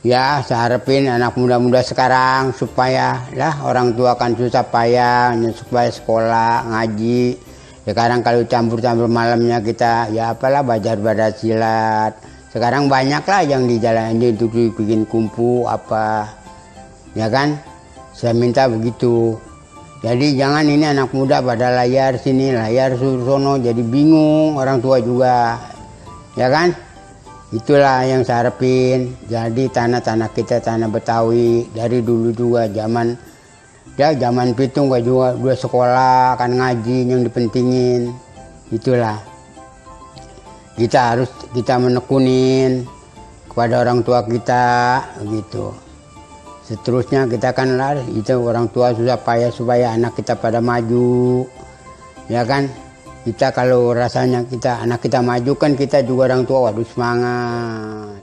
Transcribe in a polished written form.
Ya, saya harapin anak muda-muda sekarang supaya lah orang tua kan susah payah supaya sekolah ngaji. Sekarang kalau campur-campur malamnya kita ya apalah belajar silat. Sekarang banyak lah yang di jalan ini untuk bikin kumpu apa, ya kan? Saya minta begitu. Jadi jangan ini anak muda pada layar sini, layar sono, jadi bingung orang tua juga, ya kan? Itulah yang saya harapin. Jadi tanah-tanah kita tanah Betawi dari dulu juga zaman Pitung gua juga dua sekolah kan ngaji yang dipentingin. Itulah kita menekunin kepada orang tua kita gitu. Seterusnya kita kan itu orang tua susah payah supaya anak kita pada maju, ya kan? Kita kalau rasanya anak kita maju kan kita juga orang tua waduh semangat.